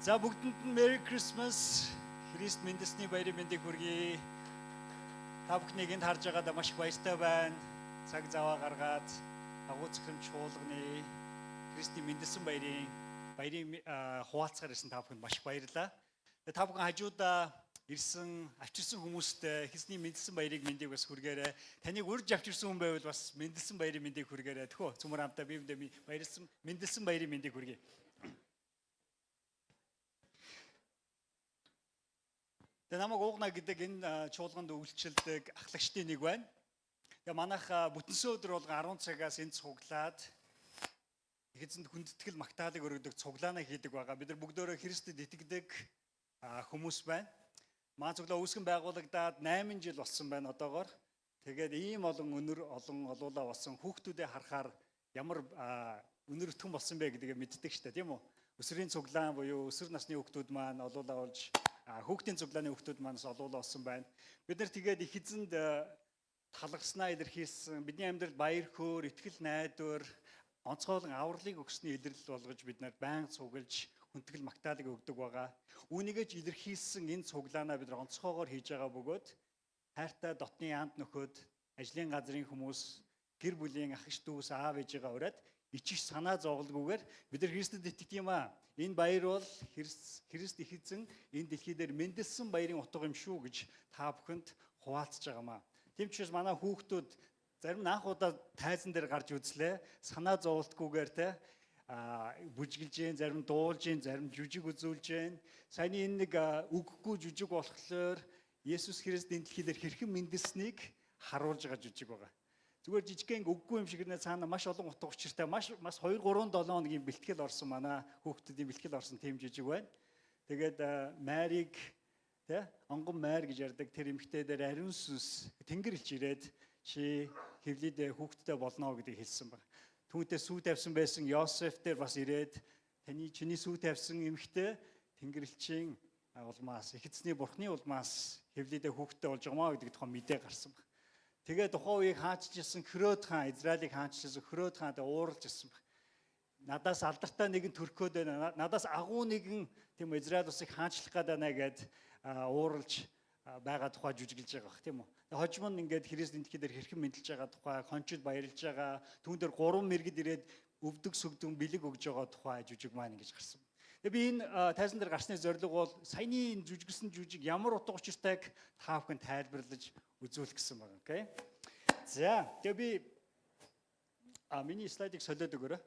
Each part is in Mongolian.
За, бүгдэнд нь Merry Christmas. Христ мэндэлсний баярын мэндийг хүргэе. Та бүхнийг энд харж байгаадаа маш их баяртай байна. Цаг заваа гаргаад агуу цахим чуулганы Христийн мэндэлсэн баярын хуваалцахаар ирсэн та бүхэнд маш их баярлалаа. Тэгээ та бүхэн хажуудаа ирсэн, авчирсан хүмүүстээ Христийн мэндэлсэн баярыг мэндийг бас хүргээрэй. Таныг урьж авчирсан хүн байвал бас мэндэлсэн баярын мэндийг хүргээрэй. Тэхүү цөмөр хамтаа биендээ баярлсан мэндэлсэн баярын мэндийг хүргэе. Тэгээ намайг Уугна гэдэг энэ чуулганд үйлчилдэг ахлагчдын нэг байна. Тэгээ манайх бүтэнсэн өдөр болгон 10 цагаас энэ цуглаад их эзэнд хүндэтгэл магтаалыг өргөдөг цуглаанаа хийдэг байгаа. Бид нар бүгдөө Христэд итгэдэг хүмүүс байна. Маа цуглаа үүсгэн байгуулагдаад 8 жил болсон байна одоогоор. Тэгээд ийм олон өнөр олон олуулаа болсон хүүхдүүдээ харахаар ямар өнөр өтгөн болсон бэ гэдгээ мэддэг штэ, тийм үү? Өсвөрийн цуглаан буюу өсвөр насны хүүхдүүд маань олуулаа болж, хүүхдийн цуглааны хүүхдүүд маань бас олуулаа болсон байна. Бид нар тэгээд их эзэнд талархснаа илэрхийлсэн бидний амьдрал баяр хөөр, итгэл найдвар, онцгойлон авралыг өгсөний илэрлэл болгож бид нар байнга цуглаж хүндэтгэл магтаалыг өгдөг байгаа. Үүнийгээ ч илэрхийлсэн энэ цуглаанаа бид нар онцгойгоор хийж байгаа бөгөөд хайртай дотны яанд нөхөд, ажлын газрын хүмүүс, гэр бүлийн ах эгч дүүс, аав ээжигээ уриад ичих санаа зовлгүйгээр бид нар Христэд итгэдэг юм аа. Энэ баяр бол Христ их эзэн энэ дэлхий дээр мэндэлсэн баярын утга юм шүү гэж та бүхэнд хуваалцаж байгаа маа. Тийм ч учраас манай хүүхдүүд зарим нь анх удаа тайзан дээр гарч үзлээ. Санаа зовлтгүйгээр те бүжгэлж гин, зарим дуулж гин, зарим жүжиг үзүүлж гин. Саяны энэ нэг үггүй жүжиг болохоор Есүс Христ энэ дэлхий дээр хэрхэн мэндэлснийг харуулж байгаа жүжиг байгаа. Зүгээр жижигхэн үггүй юм шиг нэ цаана маш олон утга учиртай маш бас 2 3 7 хоногийн бэлтгэл орсон, манай хүүхдүүдийн бэлтгэл орсон тийм жүжиг байна. Тэгээд Марийг тэ онгон Майр гэж ярьдаг тэр эмэгтэй дээр ариун сүнс тэнгэр элч ирээд чи хэвлийдээ хүүхэдтэй болно гэдгийг хэлсэн баг. Түүнтэй сүү тавьсан байсан Йосеф дээр бас ирээд таны чиний сүү тавьсан эмэгтэй тэнгэр элчийн улмаас, их эзний бурхны улмаас хэвлийдээ хүүхэдтэй болж байгаа маа гэдэг тухай мэдээ гарсан баг. Тэгээ тухайн үеийг хаанчилсан Херод хаан, Израилийг хаанчилсан Херод хаан тэ ууралж ирсэн баг. Надаас алдартай нэгэн төрөхөд байна. Надаас агуу нэгэн тийм Израиль улсыг хаанчлах гээд байна гэд ууралж байгаа тухай жүжиглэж байгаа бах, тийм үү. Тэгээ хожим нь ингээд Христ энэ дэлхий дээр хэрхэн мэндэлж байгаа тухай, хончид баярлж байгаа, түүн дээр гурван мэргэд ирээд өвдөг сүгдэн бэлэг өгж байгаа тухай жүжиг маань ингэж гарсан. Тэгээ би энэ тайзан дээр гарсны зорилго бол саяны энэ жүжиглсэн жүжиг ямар утга учиртайг та бүхэн тайлбарлаж үзүүлэх гэсэн байна. Окей. За, тэгээ би миний слайдыг солиод өгөөрэй.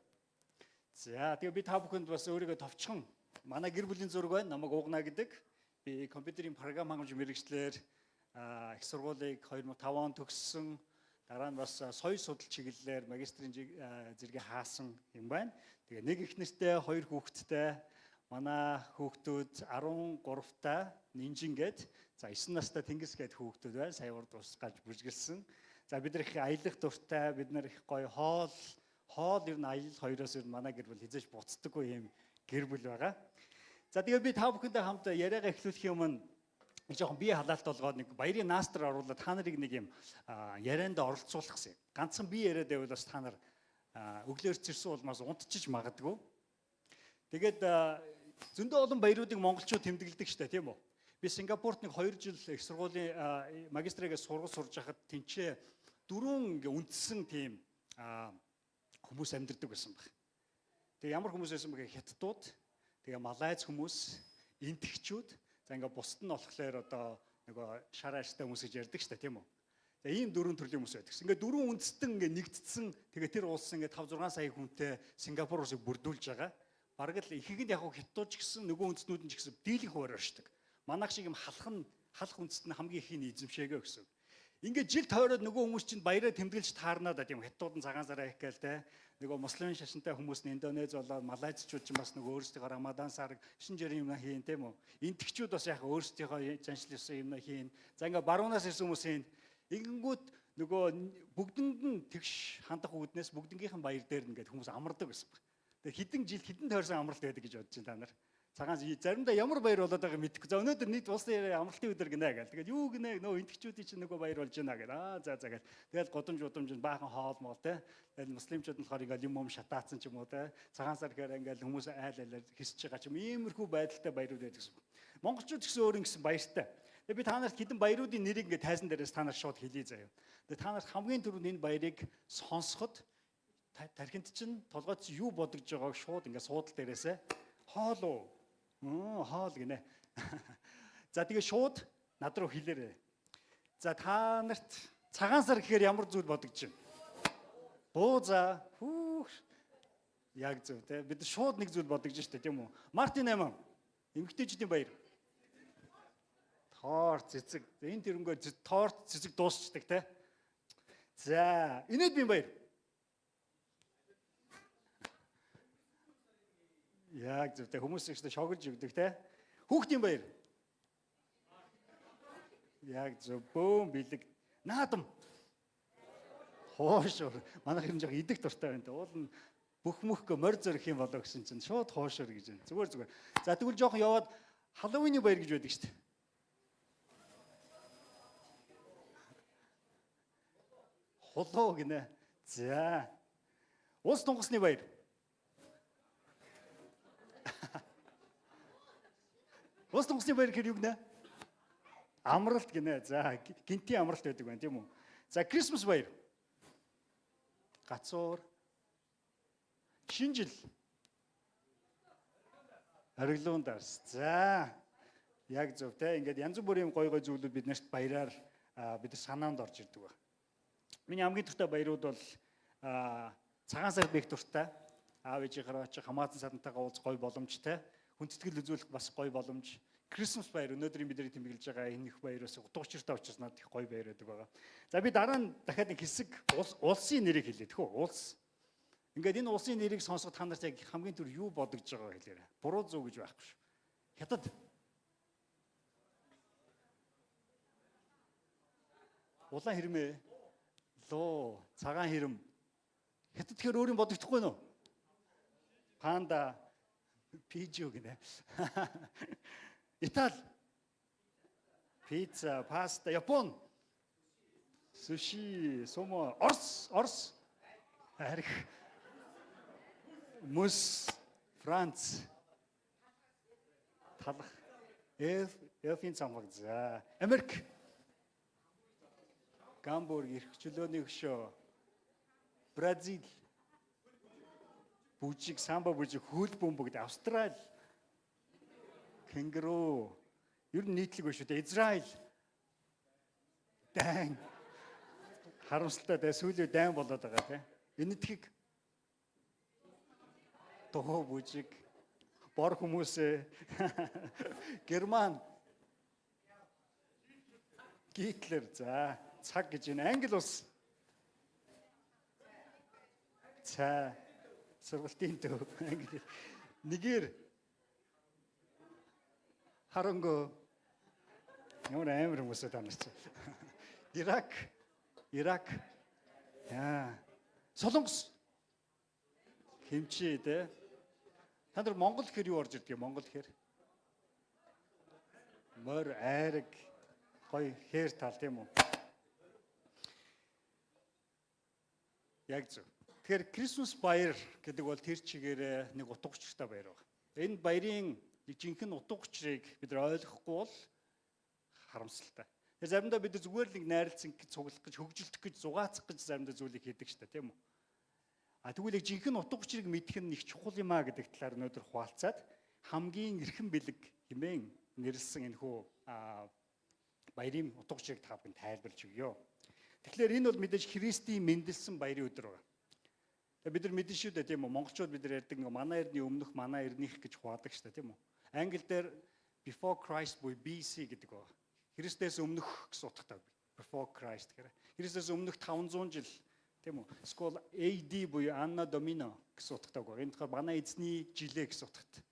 За, тэгээ би та бүхэнд бас өөрийгөө товчхон, манай гэр бүлийн зураг байна. Намайг Уугна гэдэг. Би компьютерийн програм хангамж мэргэжлээр их сургуулийг 2005 он төгссөн. Дараа нь бас соёл судал чиглэлээр магистрийн зэргийг хаасан юм байна. Тэгээ нэг эхнэртэй, хоёр хүүхэдтэй. Манай хүүхдүүд 13-та Нинжин гээд, за 9 настай Тэнгис гээд хүүхдүүд байна. Сая урд ус гарч бүжгэлсэн. За, бид нар их аялах дуртай, бид нар их гоё хоол ер нь аялал хоёроос ер нь манай гэр бүл хэзээ ч буцдаггүй юм гэр бүл байгаа. За, тэгээ би та бүхэндээ хамт яриагаа эхлүүлэхийн өмнө нэг жоохон бие халаалт болгоод нэг баярын наастар оруулаад та нарыг нэг юм ярианд оролцуулах гэсэн. Ганцхан би яриад байвал бас та нар өглөөр цэрсэн улмаас унтчиж магадгүй. Тэгээд зөндөө олон баяруудыг монголчууд тэмдэглэдэг штэ, тийм үү? Би Сингапурт нэг 2 жил их сургуулийн магистрийг сургал сурж байхад тэнцээ дөрвөн ингээ үндсэн тийм хүмүүс амьдардаг байсан баг. Тэгээ ямар хүмүүс байсан бэ гэхээр хятадууд, тэгээ малайз хүмүүс, энэтхэгчүүд, за ингээ бусд нь болохоор одоо нөгөө шар арьстай хүмүүс гэж ярьдаг штэ, тийм үү? За, ийм дөрвөн төрлийн хүмүүс байдаг. Ингээ дөрвөн үндэстэн ингээ нэгдсэн, тэгээ тэр улс ингээ 5 6 сая хүнтэй Сингапур улсыг бүрдүүлж байгаа. Бараг л ихэнх нь яг хятадууд ч гэсэн нөгөө үндэстнүүд нь ч гэсэн дийлэнх хуваар оршдог. Манайх шиг юм халах нь халах үндэст нь хамгийн их нь эзэмшээгөө гэсэн. Ингээд жил тойроод нөгөө хүмүүс чинь баяраа тэмдэглэж таарнаа да, тийм, хятадууд нь цагаан сараа их гээл те. Нөгөө муслимын шашинтай хүмүүс нь Индонез болоод малайзчууд чинь бас нөгөө өөрсдийнхөө Рамадан сар шинэ жилийн юм хийн, тийм үү. Энэтхэгчүүд бас яг өөрсдийнхөө заншил ёсон юм хийн. За, ингээд баруунаас ирсэн хүмүүс хийн. Ингэнгүүт нөгөө бүгдэнд нь тэгш хандах үүднээс бүгднгийнх нь баяр дээр ингээд хүмүүс амардаг байсан баг. Тэгээ хэдэн жил хэдэн тойрсон амралт байдаг гэж бодож байна та нар? Цагаан заримдаа ямар баяр болоод байгааг мэдэхгүй. За, өнөөдөр нийт улсын амралтын өдөр гинэ гэл. Тэгээд юу гинэ, нөө энэтхэгчүүдийн чинь нөгөө баяр болж байна гэл. Аа, за за гэл. Тэгэл гудамж удамж баахан хоол моол те. Тэгэл муслимчууд нь болохоор ингээл юм юм шатаацсан ч юм уу те. Цагаан сар гэхээр ингээл хүмүүс айл айлаар хэсэж байгаа ч юм, иймэрхүү байдалтай баярууд байдаг гэсэн. Монголчууд гэсэн өөр ингэсэн баяртай. Тэгээ би та нарт хэдэн баяруудын нэрийг ингээд тайзан дээрээс та нар шууд хэлье заяа. Тэгээ та нарт хамгийн түрүүнд энэ баярыг сонсоход тархинд чинь, толгойд чинь юу бодогдож байгааг шууд ингээд суудал дээрээсээ. Хоол уу? Хоол гинэ. За, тэгээ шууд над руу хэлээрэй. За, та нарт цагаан сар гэхээр ямар зүйл бодогдож байна? Бууза. Хүүх. Яг зөв те. Бид шууд нэг зүйл бодогдож штэ, тийм үү? Мартын 8, эмэгтэйчүүдийн баяр. Торт, цэцэг. Энэ тэрнгээр торт, цэцэг дуусчдаг те. За, инээдмийн баяр. Яг зөв те, хүмүүс их шогж өгдөг те. Хүүхдийн баяр. Яг зөв, бөөн бэлэг. Наадам. Хуушуур. Манайх юм жоох идэх дуртай байна те. Уул нь бүх мөхгөө морь зөрөх юм болоо гэсэн чинь шууд хуушуур гэж байна. Зүгээр зүгээр. За, тэгвэл жоохон яваад Хэллоуины баяр гэж байдаг шүү дээ. Хулуу гинэ. За. Улс тунгасны баяр. Улс тунгасны баяр гэхээр юу гинэ? Амралт гинэ. За, гэнэтийн амралт байдаг байна, тийм үү? За, Christmas баяр. Гацуур. Шинэ жил. Ориглон дарс. За. Яг зөв те. Ингээд янз бүрийн гой гой зүйлүүд бид нарт баяраар бид нар санаанд орж ирдэг баг. Миний хамгийн дуртай баярууд бол цагаан сар бэх дуртай. Аав ээжийнхээ очих, хамаатан садантайгаа уулзах гоё боломжтой. Хүндэтгэл үзүүлэх бас гоё боломж. Christmas баяр, өнөөдрийн бидний тэмдэглэж байгаа энэ их баяр бас утга учиртай учраас надад их гоё баяр байдаг байгаа. За, би дараа нь дахиад нэг хэсэг улсын нэрийг хэлье, тэхүү, улс. Ингээд энэ улсын нэрийг сонсоход та нарт яг хамгийн түр юу бодогдож байгааг хэлээрэй. Буруу зөв гэж байхгүй шүү. Хятад. Улаан хэрмээ. Луу, цагаан хэрэм. Хятад тэгэхээр өөр юм бодогдохгүй нөө? Панда, пижю гинэ. Итали. Пицца, паста, Япон. Суши, сумо, Орос, Орос. Арх. Мөс, Франц. Талах. Эльф, эльфийн цамхаг. За, Америк. Гамбург, эрх чөлөөний хөшөө. Бразил. Бүжиг, самба бүжиг, хөл бөмбөг, Австрали. Кенгуру. Ер нь нийтлэг биш үү дээ. Израиль. Дайн. Харамсалтай те, сүүлийн дайн болоод байгаа те. Энэтхэг. Дуу бүжиг. Бор хүмүүсээ. Герман. Гитлер, за, цаг гэж байна. Англи улс. Цай. Сургалтын төв. Англи. Нигер. Харонгоо. Ямар амар хүмүүсээ та нар чи. Ирак. Ирак. Яа. Солонгос. Кимчи те. Та нар Монгол гэхээр юу орж ирдэг юм? Монгол гэхээр морь, айраг, гоё хээр тал, тийм үү? Яг зөв. Тэгэхээр Christmas баяр гэдэг бол тэр чигээрээ нэг утга учиртай баяр байна. Энэ баярын нэг жинхэнэ утга учирыг бид нар ойлгохгүй бол харамсалтай. Тэгээ заримдаа бид нар зүгээр л нэг найралцсан цуглах гэж, хөгжилдөх гэж, зугаацах гэж заримдаа зүйлийг хийдэг шүү дээ, тийм үү? А тэгвэл яг жинхэнэ утга учирыг мэдэх нь их чухал юм а гэдэг талаар өнөөдөр хуваалцаад, хамгийн эрхэм бэлэг хэмээн нэрлсэн энэхүү баярын утга учирыг та бүхэнд тайлбарлаж өгье. Тэгэхээр энэ бол мэдээж Христийн мэндэлсэн баярын өдөр байна. Тэгээ бид нар мэдэн шүү дээ, тийм үү? Монголчууд бид нар ярьдаг, нэг манай эрдний өмнөх, манай эрднийх гэж хуваадаг шүү дээ, тийм үү? Англи дээр before Christ буюу BC гэдэг байна. Христээс өмнөх гэсэн утгатай. Before Christ гэхээр Христээс өмнөх 500 жил, тийм үү? Эсвэл AD буюу Anno Domini гэсэн утгатай үг. Энэ болохоор манай эзний жилээ гэсэн утгатай.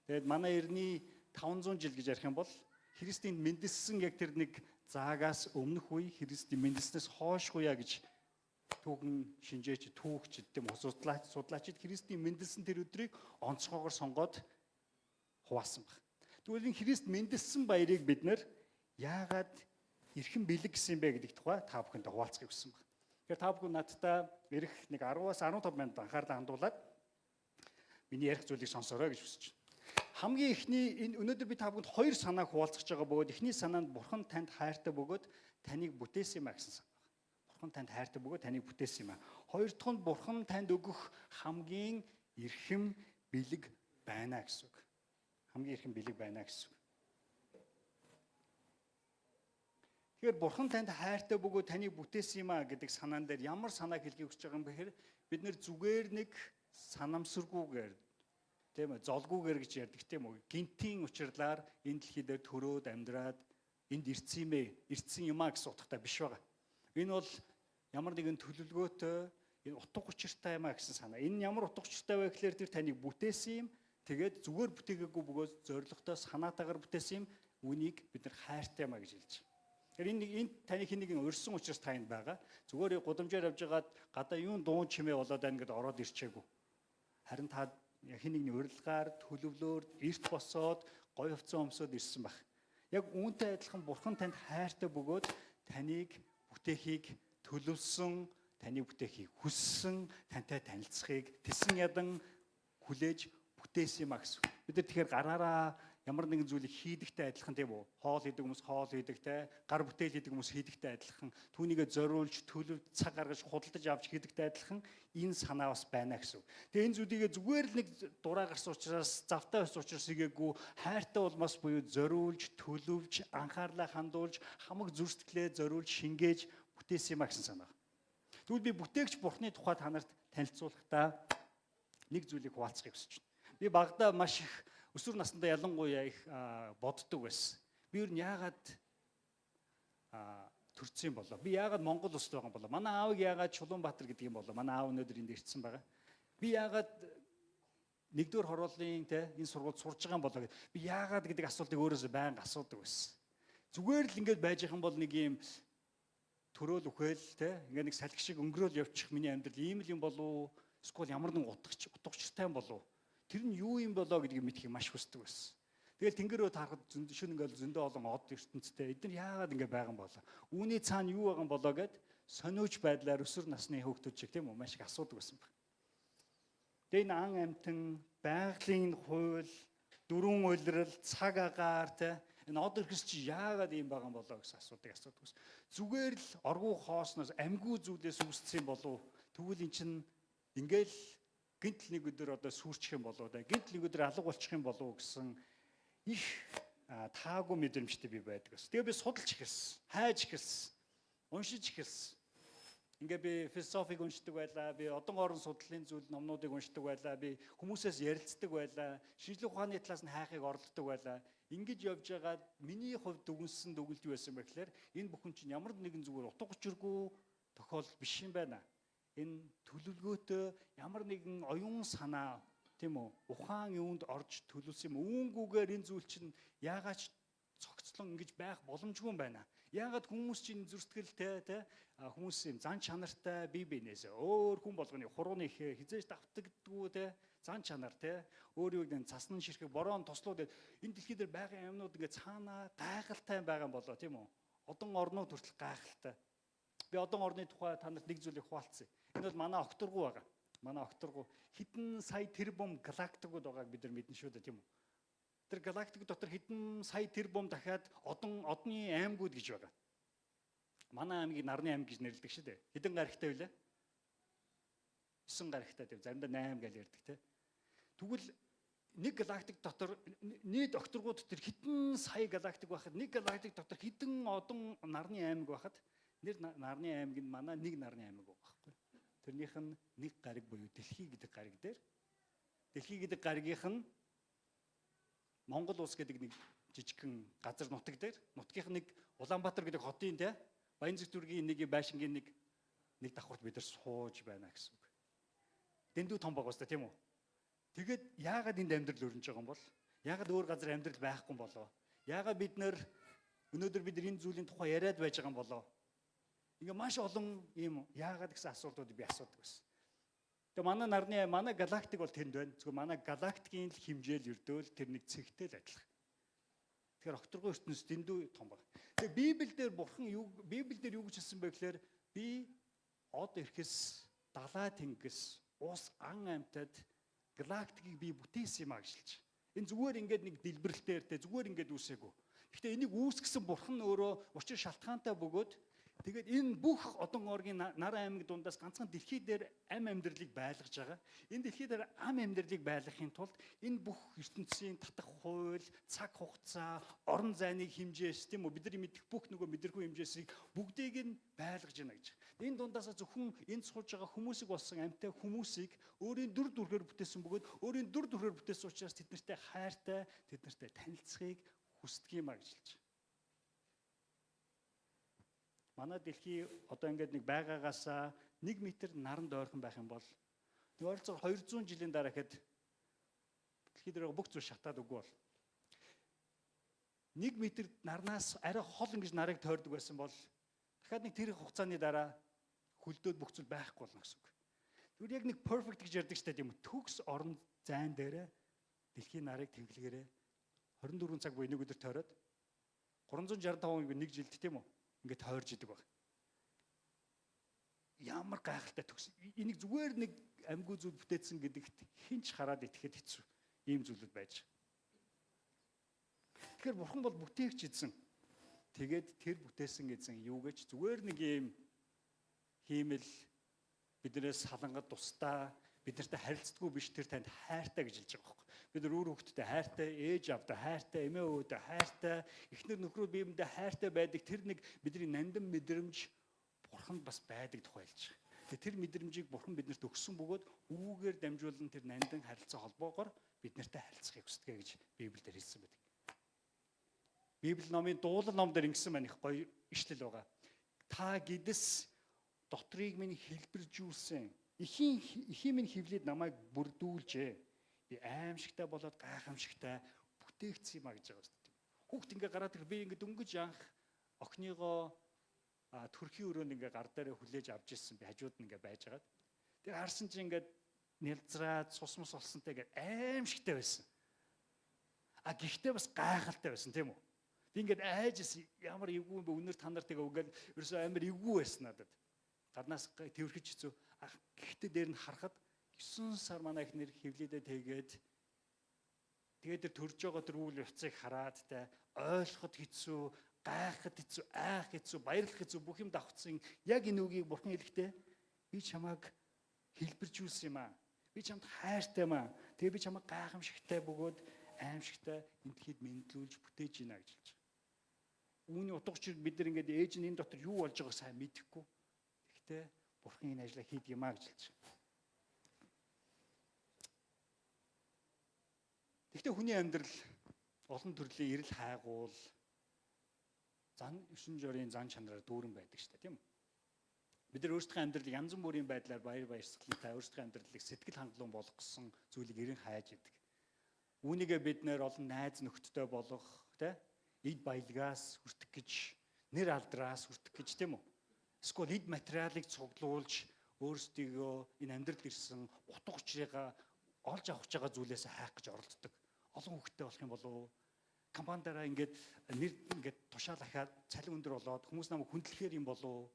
Тэгээд манай эрдний 500 жил гэж ярих юм бол Христийн мэндэлсэн яг тэр нэг заагаас өмнөх үе, Христийн мэндэлснээс хойш хуяа гэж түүхэн шинжээч, түүхчид, тийм үү, судлаачид Христийн мэндэлсэн тэр өдрийг онцгойгоор сонгоод хуваасан баг. Тэгвэл энэ Христ мэндэлсэн баярыг бид нэр яагаад эрхэм бэлэг гэсэн юм бэ гэдэг тухай та бүхэндээ хуваалцахыг хүссэн баг. Тэгэхээр та бүхэн надтай ирэх нэг 10-аас 15 минут анхаарлаа хандуулад миний ярих зүйлийг сонсоорой гэж хүсэж байна. Хамгийн эхний энэ өнөөдөр би та бүхэнд хоёр санааг хуваалцах гэж байгаа бөгөөд эхний санаа нь Бурхан танд хайртай бөгөөд таныг бүтээсэн юм а гэсэн санаа. Бурхан танд хайртай бөгөөд таныг бүтээсэн юм а. Хоёр дахь нь Бурхан танд өгөх хамгийн эрхэм бэлэг байна гэсэн үг. Хамгийн эрхэм бэлэг байна гэсэн үг. Тэгэхээр Бурхан танд хайртай бөгөөд таныг бүтээсэн юм а гэдэг санаан дээр ямар санааг хэлхийг хүсэж байгаа юм бэ гэхээр бид нэр зүгээр нэг санамсаргүйгээр, тийм ээ, золгүйгээр гэж ярьдаг, тийм үү, гинтийн учирлаар энэ дэлхий дээр төрөөд амьдраад энд ирсэн юм ээ, ирсэн юм а гэсэн утгатай биш байгаа. Энэ бол ямар нэгэн төлөвлөгөөтэй, энэ утга учиртай юм а гэсэн санаа. Энэ ямар утга учиртай вэ гэхээр тэр таныг бүтээсэн юм. Тэгээд зүгээр бүтээгээгүй бөгөөд зоригтой санаатаагаар бүтээсэн юм. Үүнийг бид нар хайртай юм а гэж хэлж байгаа. Тэгэхээр энэ таны хэн нэгэн урьсан учраас та энд байгаа. Зүгээр гудамжаар явж байгаад гадаа юун дуун чимээ болоод байна гэдээ ороод ирчээгүй. Харин та хэн нэгний урилгаар, төлөвлөөр эрт босоод гоё хувцас өмсөөд ирсэн байх. Яг үүнтэй адилхан Бурхан танд хайртай бөгөөд таныг бүтээхийг төлөвлөсөн, таныг бүтээхийг хүссэн, тантай танилцахыг тэсэн ядан хүлээж бүтээсэн юм а гэсэн. Бид нар тэгэхээр гараараа ямар нэгэн зүйлийг хийдэгтэй адилхан, тийм үү? Хоол хийдэг хүмүүс хоол хийдэг те, гар бүтээл хийдэг хүмүүс хийдэгтэй адилхан, түүнийгээ зориулж, төлөв, цаг гаргаж, худалдаж авч хийдэгтэй адилхан энэ санаа бас байна гэсэн. Тэгээ энэ зүйлийгээ зүгээр л нэг дураа гарсан учраас, завтай байсан учраас хийгээгүй, хайртай улмаас буюу зориулж, төлөвлөж, анхаарлаа хандуулж, хамаг зүр сэтгэлээ зориулж, шингээж бүтээсэн юм а гэсэн санаа. Тэгвэл би бүтээгч Бурхны тухай та нарт танилцуулахдаа нэг зүйлийг хуваалцахыг хүсэж байна. Би багадаа маш их өсвөр насндаа ялангуяа их боддог байсан. Би ер нь яагаад төрсөн юм болоо? Би яагаад Монгол улсад байгаа юм болоо? Манай аавыг яагаад Чулуунбаатар гэдэг юм болоо? Манай аав өнөөдөр энд ирсэн байгаа. Би яагаад нэгдүгээр хорооллын те энэ сургуульд сурж байгаа юм болоо гэд би яагаад гэдэг асуултыг өөрөөсөө байнга асуудаг байсан. Зүгээр л ингэж байж байгаа юм бол нэг юм төрөөл үхэл те ингээ нэг салхи шиг өнгөрөөл явчих миний амьдрал ийм л юм болов уу? Эсвэл ямар нэгэн утга учиртай юм болов уу? Тэр нь юу юм болоо гэдгийг мэдхийг маш хүсдэг байсан. Тэгэл тэнгэр рүү таарахад шөнө ингээл зөндөө олон од ертөнцтэй эдгээр яагаад ингэ байгаа юм болоо? Үүний цаана юу байгаа юм болоо гэд сониуч байдлаар өсвөр насны хүүхдүүд шиг, тийм үү, маш их асуудаг байсан баг. Тэгээ энэ ан амьтан, байгалийн хууль, дөрвөн улирал, цаг агаар те энэ од эрхэс чи яагаад ийм байгаа юм болоо гэсэн асуудаг асуудаг байсан. Зүгээр л оргуу хоосноос амьгүй зүйлээс үүссэн юм болов? Тэгвэл эн чинь ингээл гинт нэг өдөр одоо сүрчих юм болоо да, гинт нэг өдөр алга болчих юм болов гэсэн их таагүй мэдрэмжтэй би байдаг бас. Тэгээ би судалж эхэлсэн, хайж эхэлсэн, уншиж эхэлсэн. Ингээ би философиг уншдаг байлаа, би одон орон судлалын зүйл номнуудыг уншдаг байлаа, би хүмүүсээс ярилцдаг байлаа, шинжлэх ухааны талаас нь хайхыг оролддог байлаа. Ингэж явж байгаад миний хувьд дүгнсэн дүгэлт юу байсан бэ гэхээр энэ бүхэн чинь ямар нэгэн зүгээр утга учиргүй тохиолдол биш юм байна. Энэ төлөвлөгөөтэй ямар нэгэн оюун санаа, тийм үү, ухаан юунд орж төлөвлөсөн юм. Үүнгүүгээр энэ зүйл чинь яагаад ч цогцлон ингэж байх боломжгүй юм байна. Яагаад хүмүүс чинь зүрстгэлтэй те хүмүүс юм зан чанартай бие биенээс өөр хүн болгоны хурууны их хизээж давтагддгүү те зан чанар те өөр юу гэдэг цасны ширхэг борон тослууд энэ дэлхий дээр байгаа юмнууд ингээ цаанаа гайхалтай байгаа юм болоо, тийм үү? Одон орнууд хүртэл гайхалтай. Би одон орны тухай та нарт нэг зүйлийг хуваалцъя. Энэ бол манай окторгуу байгаа. Манай окторгуу хэдэн сая тэрбум галактикууд байгааг бид нар мэднэ шүү дээ, тийм үү? Тэр галактик дотор хэдэн сая тэрбум дахиад одон одны аймагуд гэж байгаа. Манай аймгийг нарны аймаг гэж нэрлэдэг шүү дээ. Хэдэн гарагтай вүлээ? 9 гарагтай, тийм, заримдаа 8 гэж ярьдаг те. Тэгвэл нэг галактик дотор нийт окторгууд тэр хэдэн сая галактик байхад нэг галактик дотор хэдэн одон нарны аймаг байхад нэр нарны аймаг нь манай нэг нарны аймаг байгаа байхгүй. Тэрнийх нь нэг гариг буюу дэлхий гэдэг гариг дээр дэлхий гэдэг гаригийнх нь Монгол улс гэдэг нэг жижигхэн газар нутаг дээр нутгийнх нэг Улаанбаатар гэдэг хотын те Баянзэг дүргийн нэг байшингийн нэг давхарт бид нар сууж байна гэсэн үг. Дэндүү том баг баста, тийм үү? Тэгээд яагаад энд амьдрал өрнөж байгаа юм бол? Яагаад өөр газар амьдрал байхгүй юм болоо? Яагаад бид нэр өнөөдөр бид энэ зүйлийн тухай яриад байж байгаа юм болоо? Ингээ маш олон ийм яагаад гэсэн асуултууд би асуудаг байсан. Тэгээ манай нарны манай галактик бол тэнд байна. Зөвхөн манай галактикийн л хэмжээл ердөөл тэр нэг цэгтэй л адилхан. Тэгэхээр огторгой ертөнц дэндүү том баг. Тэгээ Библиэлд бурхан юу Библиэлд юу гэж хэлсэн бэ гэхээр би од эрхэс далай тэнгис ус ан амьтад галактикийг би бүтээсэн юм а гэж хэлж. Энэ зүгээр ингээд нэг дэлбэрэлтээр те зүгээр ингээд үүсээгүй. Гэхдээ энийг үүсгэсэн бурхан өөрөө учир шалтгаантай бөгөөд тэгээд энэ бүх одон оргийн нар аймаг дундаас ганцхан дэлхий дээр ам амьдралыг байлгаж байгаа. Энэ дэлхий дээр ам амьдралыг байлгахын тулд энэ бүх ертөнцийн татах хууль, цаг хугацаа, орон зайны хэмжээс тийм үү бидний мэдэх бүх нөгөө мэдэрхүү хэмжээсийг бүгдийг нь байлгаж байна гэж. Энэ дундаас зөвхөн энд сууж байгаа хүмүүсийг болсон амьтай хүмүүсийг өөрийн дүр төрхөөр бүтээсэн бөгөөд өөрийн дүр төрхөөр бүтээсэн учраас тэд нартай хайртай, тэд нартай танилцахыг хүсдэг юм а гэж хэлж байгаа. Манай дэлхий одоо ингээд нэг байгаагаасаа 1 метр наранд ойрхон байх юм бол нэг ойролцоогоор 200 жилийн дараа гэхэд дэлхий дээр бүх зүйл шатаад үгүй бол 1 метр нарнаас арай хол ингэж нарыг тойрдог байсан бол дахиад нэг тэр хугацааны дараа хөлдөөд бүх зүйл байхгүй болно гэсэн үг. Тэгвэл яг нэг perfect гэж ярьдаг штэ тийм үү? Төгс орон зайн дээр дэлхийн нарыг тэнхлэгээрээ 24 цаг буюу нэг өдөр тойроод 365 нэг жилд тийм үү? Ингээд тойрж идэг баг. Ямар гайхалтай төгс. Энийг зүгээр нэг амьгүй зүйл бүтээсэн гэдэгт хэн ч хараад итгэхэд хэцүү. Ийм зүйлүүд байж. Тэгэхээр бурхан бол бүтээгч эзэн. Тэгээд тэр бүтээсэн эзэн юу гэж зүгээр нэг ийм хиймэл биднээс салангад тусдаа бид нартай харилцдаггүй биш, тэр танд хайртай гэж хэлж байгаа байхгүй. Бид нар үр хүүхдтэй хайртай, ээж аавдаа хайртай, эмээ өвөөдөө хайртай, эхнэр нөхрөө биеиндээ хайртай байдаг тэр нэг бидний нандин мэдрэмж бурханд бас байдаг тухай хэлж байгаа. Тэгээ тэр мэдрэмжийг бурхан биднэрт өгсөн бөгөөд үүгээр дамжуулан тэр нандин харилцаа холбоогоор бид нартай харилцахыг хүсдэг гэж Библиэлд хэлсэн байдаг. Библи номын дуулал ном дээр ингэсэн байна, их гоё ишлэл байгаа. Та гэдэс дотрыг минь хэлбэржүүлсэн. Эхийн минь хөвлөд намайг бүрдүүлжээ. Би аимшигтай болоод гайхамшигтай бүтээгдсэн юм а гэж байгаа шүү дээ. Хүүхд ингээ гараад ирэх би ингээ дөнгөж анх охиныгоо төрхийн өрөөнд ингээ гар дээрээ хүлээж авч ирсэн, би хажууд нь ингээ байжгаад. Тэгээ харсан чинь ингээ нялзраад цус мус олсонтой ингээ аимшигтай байсан. А гэхдээ бас гайхалтай байсан тийм үү? Би ингээд айж ямар эвгүй юм бэ өнөр та нар тэгээ үгээл ерөөсөө амар эвгүй байсан надад. Гаднаас тэвэрхэж хэцүү. Гэхдээ дээр нь харахад 9 сар манай эхнэр хөвлөдөө тэгээд тэгээд тэр төрж байгаа тэр үйл явцыг хараад те ойлгоход хэцүү, гайхахад хэцүү, айх хэцүү, баярлах хэцүү бүх юм давхцсан. Яг энэ үгийг бурхан хэлэхдээ би чамайг хэлбэржүүлсэн юм аа. Би чамд хайртай юм аа. Тэгээ би чамайг гайхамшигтай бөгөөд аимшигтай энэ дэлхийд мэндлүүлж бүтээж гинэ гэж хэлж байгаа. Үүний утга учир бид нар ингээд ээж нь энэ дотор юу болж байгааг сайн мэдэхгүй. Гэхдээ бурхан энэ ажлаа хийдэг юм аа гэж хэлж байгаа. Гэхдээ хүний амьдрал олон төрлийн эрэл хайгуул зан 9 жорын зан чанараар дүүрэн байдаг шүү дээ, тийм үү? Бид нар өөрсдийнхөө амьдралыг янз бүрийн байдлаар баяр баясгалантай өөрсдийнхөө амьдралыг сэтгэл хангалуун болгох гэсэн зүйлийг эрен хайж идэг. Үүнийгээ бид нэр олон найз нөхдөдтэй болох, тэ? Эд баялагаас хүртэх гэж, нэр алдраас хүртэх гэж, тийм үү? Эсвэл эд материалыг цуглуулж өөрсдийгөө энэ амьдралд ирсэн утга учирыгаа олж авах гэж байгаа зүйлээс хайх гэж оролддог. Олон хүүхэдтэй болох юм болов уу? Компанидараа ингээд нэр ингээд тушаал ахаад цалин өндөр болоод хүмүүс намайг хүндлэхээр юм болов уу?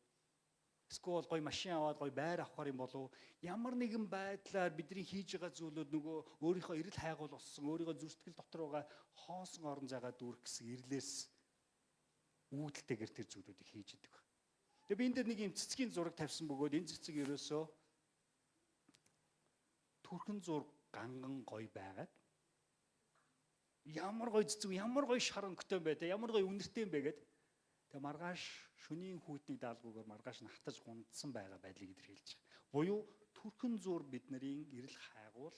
Эсвэл гоё машин аваад гоё байр авахар юм болов уу? Ямар нэгэн байдлаар бидний хийж байгаа зүйлүүд нөгөө өөрийнхөө эрэл хайгуул болсон, өөрийнхөө зүрх сэтгэл дотор байгаа хоосон орон зайгаа дүүрэх гэсэн эрлээс үүдэлтэйгэр тэр зүйлүүдийг хийж идэг. Тэгээ би энэ дээр нэг юм цэцгийн зураг тавьсан бөгөөд энэ цэцэг ерөөсөө түрхэн зур ганган гоё байгаад ямар гоё цэцэг, ямар гоё шар өнгөтэй юм бэ те, ямар гоё үнэртэй юм бэ гэд. Тэгээ маргааш шөнийн хүүтнийг даалгүйгээр маргааш нь хатаж гундсан байгаа байдлыг илэрхийлж байгаа. Буюу түрхэн зур бидний эрэл хайгуул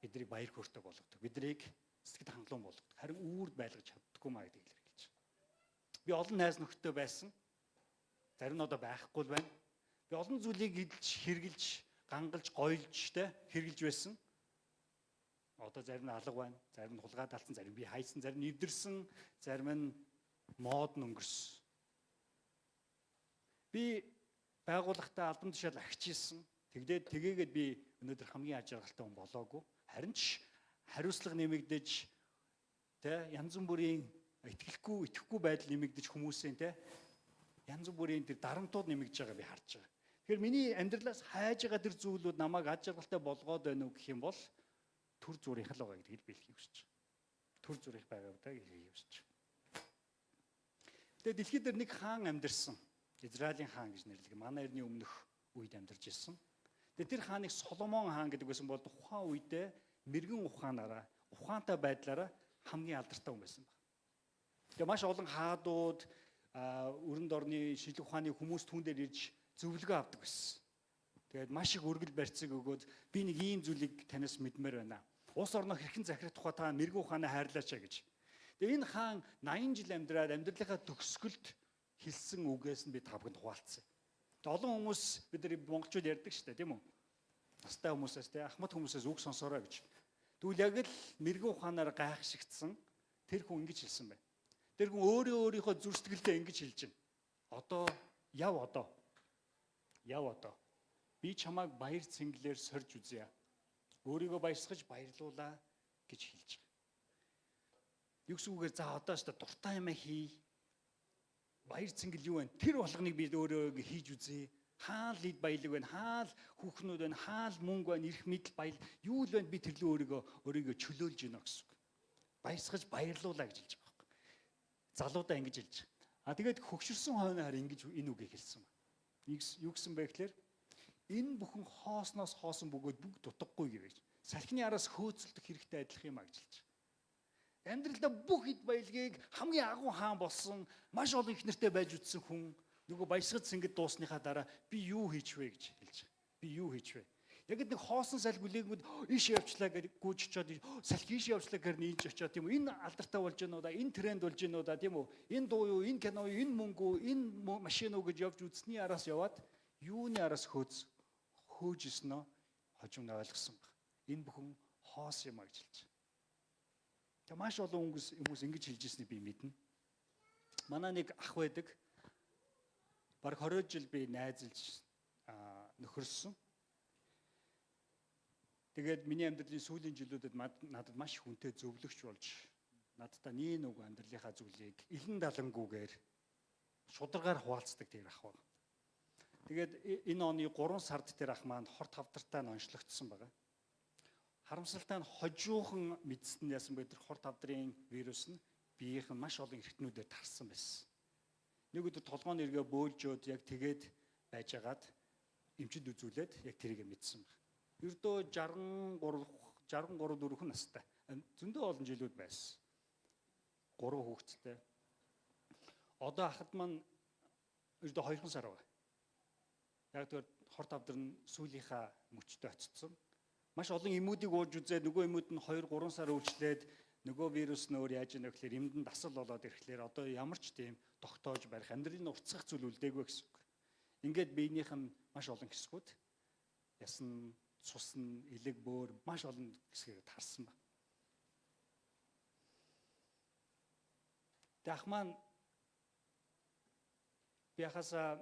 биднийг баяр хөөртэй болгодог. Биднийг сэтгэл хангалуун болгодог. Харин үүрд байлгаж чаддаггүй маа гэдгийг илэрхийлж байгаа. Би олон найз нөхдөд байсан. Зарим нь одоо байхгүй л байна. Би олон зүйлийг эдэлж, хэрглэж, гангалж, гойлж тэ хэрглэж байсан. Одоо зарим нь алга байна, зарим нь хулгайд алдсан, зарим би хайсан, зарим нь эвдэрсэн, зарим нь мод нь өнгөрсөн. Би байгууллагатай албан тушаал агчилсан. Тэгдээд тэгээгээд би өнөөдөр хамгийн аз жаргалтай хүн болоогүй. Харин ч хариуцлага нэмэгдэж, тэ, янз бүрийн итгэхгүй байдал нэмэгдэж, хүмүүсийн, тэ, янз бүрийн тэр дарамтууд нэмэгдэж байгаа би харж байгаа. Тэгэхээр миний амьдралаас хайж байгаа тэр зүйлүүд намайг аз жаргалтай болгоод байна уу гэх юм бол түр зуурынх л байгаа гэдгийг би хэлхийг хүсэж байгаа. Түр зуурынх байгаа даа гэдгийг хүсэж байгаа. Тэгээ дэлхий дээр нэг хаан амьдарсан. Израилийн хаан гэж нэрлэдэг. Манай эртний өмнөх үед амьдарч ирсэн. Тэгээ тэр хааныг Соломон хаан гэдэг байсан бол тухайн үедээ мэргэн ухаанаараа, ухаантай байдлаараа хамгийн алдартай хүн байсан баг. Тэгээ маш олон хаадууд, өрөнд орны шинжлэх ухааны хүмүүс түүн дээр ирж зөвлөгөө авдаг байсан. Тэгээд маш их өргөл барьцыг өгөөд, би нэг ийм зүйлийг танаас мэдмээр байна. Улс орноо хэрхэн захирах тухай та мэргэн ухаанаа хайрлаач гэж. Тэгээ энэ хаан 80 жил амьдраад амьдралынхаа төгсгөлд хэлсэн үгээс нь би та бүхэнд хуваалцсан. Тэгээ олон хүмүүс, бид нар монголчууд ярьдаг шүү дээ, тийм үү? Настай хүмүүсээс, тийм, ахмад хүмүүсээс үг сонсоорой гэж. Тэгвэл яг л мэргэн ухаанаар гайхшигдсан тэр хүн ингэж хэлсэн байна. Тэр хүн өөрөө өөрийнхөө зүрх сэтгэлдээ ингэж хэлж байна. Одоо яв одоо. Яв одоо. Би чамайг баяр цэнгэлээр сорж үзье. Өөрийгөө баясгаж баярлуулаа гэж хэлж байгаа. Юу гэсэн үгээр, за одоо өстө дуртай юм хий. Баяр цэнгэл юу вэ? Тэр болгоныг би өөрөө хийж үзье. Хаал эд баялаг байна, хаал хүүхнүүд байна, хаал мөнгө байна, эрх мэдэл, баял юу л байна, би тэрлүү өөрийгөө чөлөөлж гинэ гэсэн үг. Баясгаж баярлуулаа гэж хэлж байгаа байхгүй. Залуудаа ингэж хэлж байгаа. А тэгээд хөгшөрсөн хойноор ингэж энэ үгийг хэлсэн байна. Юу гэсэн бэ гэхээр энэ бүхэн хоосноос хоосон бөгөөд бүгд дутаггүй гэж. Салхины араас хөөцөлдөх хэрэгтэй адилх юм а гэж хэлж байгаа. Амьдралдаа бүх эд баялагийг, хамгийн агуу хаан болсон, маш олон их нэртэй байж үтсэн хүн нөгөө баясгаж сэнгэл дуусныхаа дараа би юу хийж вэ гэж хэлж байгаа. Би юу хийж вэ? Яг нэг хоосон салхи хүлээгүүд ийш явчлаа гэж гүйж очиод, салхи ийш явчлаа гэхээр ийж очиод, тийм үү? Энэ алдартай болж гэнэ үү да, энэ тренд болж гэнэ үү да, тийм үү? Энэ дуу юу, энэ кино юу, энэ мөнгө үү, энэ машин уу гэж явж үзсний араас яваад юуны араас хөөж исэн нөө хожим нь ойлгосон баг. Энэ бүхэн хоос юм а гэж хэлж байгаа. Тэгээ маш олон хүмүүс ингэж хэлж ирснийг би мэднэ. Манай нэг ах байдаг. Бараг 20 жил би найзалж нөхөрсөн. Тэгээд миний амьдралын сүүлийн жилүүдэд надад маш хүнтэй зөвлөгч болж, надтай нэг нэг амьдралынхаа зүйлийг илэн далангүйгээр шударгаар хуваалцдаг тэр ах баг. Тэгээд энэ оны 3 сард тэр ах маань хор тавдартай нь онцлогдсон байгаа. Харамсалтай нь хожуухан мэдсэн яасан бэ, тэр хор тавдрын вирус нь биеийнх нь маш олон эргэтнүүдээр тарсан байсан. Нэг өдөр толгойн эргээ бөөлжөөд яг тэгээд байжгаад эмчинд үзүүлээд яг тэрийг мэдсэн баг. Ердөө 63 63 4 настай. Зөндөө олон жилүүд байсан. 3 хүүхэдтэй. Одоо ахад маань ердөө 2 сар байгаа. Яг тэр хор тавдар нь сүүлийнхаа мөчтөд очсон. Маш олон эмүүдийг ууж үзээд нөгөө эмүүд нь 2 3 сар үйлчлээд нөгөө вирус нь өөр яаж ийнэ гэхээр эмдэн дасал болоод ирэхлээр одоо ямар ч тийм тогтоож барих, амьдралын уртсах зүйл үлдээгүй гэсэн үг. Ингээд биенийх нь маш олон хэсгүүд ясан, цус нь, элэг, бөөр маш олон хэсгээр тарсан ба. Тэгээ ах маань би ахаасаа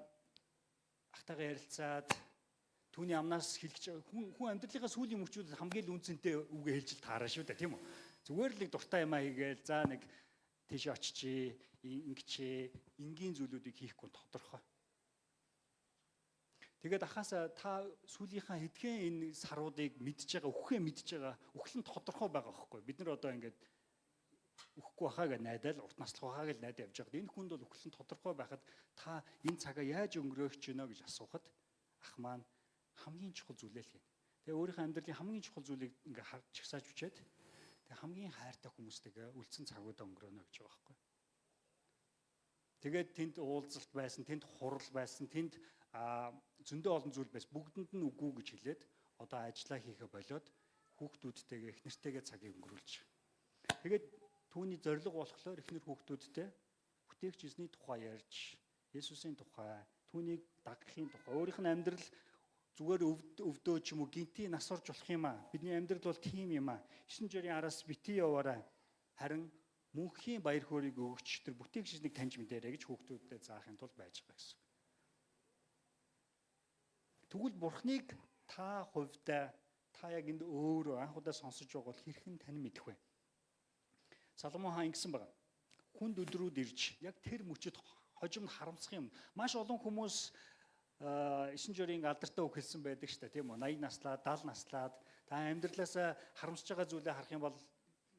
ахтайгаа ярилцаад түүний амнаас хэлж, хүн амьдралынхаа сүүлийн мөчүүдэд хамгийн л үнцэнтэй үгээ хэлж л таараа шүү дээ, тийм үү? Зүгээр л нэг дуртай юмаа хийгээл, за нэг тийш очичээ, ингэчээ, энгийн зүйлүүдийг хийхгүй тодорхой. Тэгээд ахаасаа та сүүлийнхаа хэдхэн энэ саруудыг мэдж байгаа, үхээ мэдж байгаа, үхэл нь тодорхой байгаа байхгүй. Бид нар одоо ингээд үхэхгүй байхаа гэж найдаад, урт наслах байхаа гэж найдаа явж байгаа. Энэ хүнд бол үхэл нь тодорхой байхад та энэ цагаа яаж өнгөрөөх гэж гэж асуухад ах маань хамгийн чухал зүйлээ л хийнэ. Тэгээ өөрийнхөө амьдралын хамгийн чухал зүйлийг ингээ чагсааж үчээд тэгээ хамгийн хайртай хүмүүстэйгээ үлдсэн цагуудаа өнгөрөөнө гэж байгаа байхгүй. Тэгээд тэнд уулзалт байсан, тэнд хурал байсан, тэнд зөндөө олон зүйл байсан. Бүгдэнд нь үгүй гэж хэлээд одоо ажиллаа хийхэ болоод хүүхдүүдтэйгээ, эхнэртэйгээ цагийг өнгөрүүлж. Тэгээд түүний зорилго болохоор эхнэр хүүхдүүдтэй бүтээгч эзний тухай ярьж, Есүсийн тухай, түүнийг дагахын тухай, өөрийнх нь амьдрал зүгээр өвдөө ч юм уу гинтийн нас орж болох юм аа. Бидний амьдрал бол тийм юм аа. 9 жирийн араас бити яваарай. Харин мөнхийн баяр хөөргийг өгөгч тэр бүтээгч эзнийг таньж мэдээрэй гэж хүүхдүүдэд заахын тулд байж байгаа гэсэн. Тэгвэл Бурхныг Та хувьдаа, та яг энд өөрөө анх удаа сонсож байгаа бол хэрхэн тань мэдэх вэ? Соломон хаан ингэсэн байгаа. Хүнд өдрүүд ирж яг тэр мөчөд хожим харамсах юм. Маш олон хүмүүс 9 жорийн алдартай үг хэлсэн байдаг шүү дээ, тийм үү? 80 наслаад, 70 наслаад та амьдралаасаа харамсаж байгаа зүйлээ харах юм бол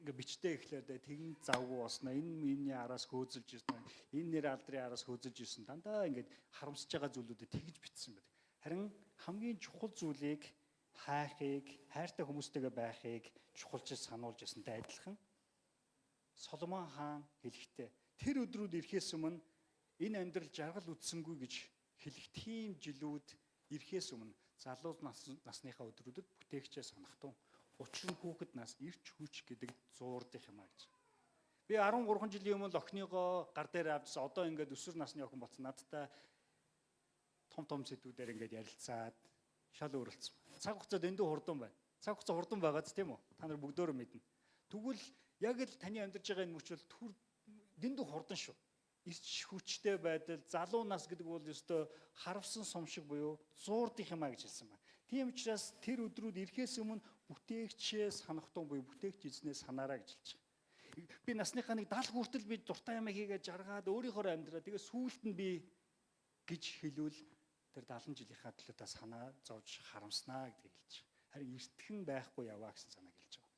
ингээ бичтэй эхлээд тэгэн завгүй болсноо, энэ миний араас хөөзөлж ирсэн, энэ нэр алдрын араас хөөзөлж ирсэн, дандаа ингээд харамсаж байгаа зүйлүүдэд тэгж бичсэн байдаг. Харин хамгийн чухал зүйлийг хайхыг, хайртай хүмүүстэйгээ байхыг чухалчилж сануулж ирсэнтэй адилхан Соломон хаан хэлэхдээ тэр өдрүүд ирэхээс өмнө энэ амьдрал жаргал үдсэнгүй гэж хэлэх тийм жилүүд ирэхээс өмнө залуу насныхаа өдрүүдэд бүтээгчээ санахтун. Учир нь хүүхэд нас ирч хүч гэдэг зуурдах юм а гэж. Би 13 жилийн өмнө охиныгоо гар дээр авчихсан. Одоо ингээд өсвөр насны охин болсон. Надтай том том сэдвүүдээр ингээд ярилцаад шал өөрлөсөн. Цаг хугацаа дэндүү хурдан байна. Цаг хугацаа хурдан байгаад, тийм үү? Та нар бүгдөөрөө мэднэ. Тэгвэл яг л таны амьдарч байгаа энэ мөч бол түр дэндүү хурдан шүү. Ирч хүчтэй байдал, залуу нас гэдэг бол ёстой харавсан сум шиг буюу зуурдах юм а гэж хэлсэн байна. Тийм учраас тэр өдрүүд ирэхээс өмнө бүтээгчээ санахтун буюу бүтээгч эзнээ санаараа гэж хэлж байгаа. Би насныхаа нэг 70 хүртэл би дуртай юм хийгээд жаргаад өөрийнхөө амьдраа, тэгээ сүүлд нь би гэж хэлвэл тэр 70 жилийнхаа төлөө та санаа зовж харамснаа гэдгийг хэлж байгаа. Харин эртхэн байхгүй яваа гэсэн санааг хэлж байгаа.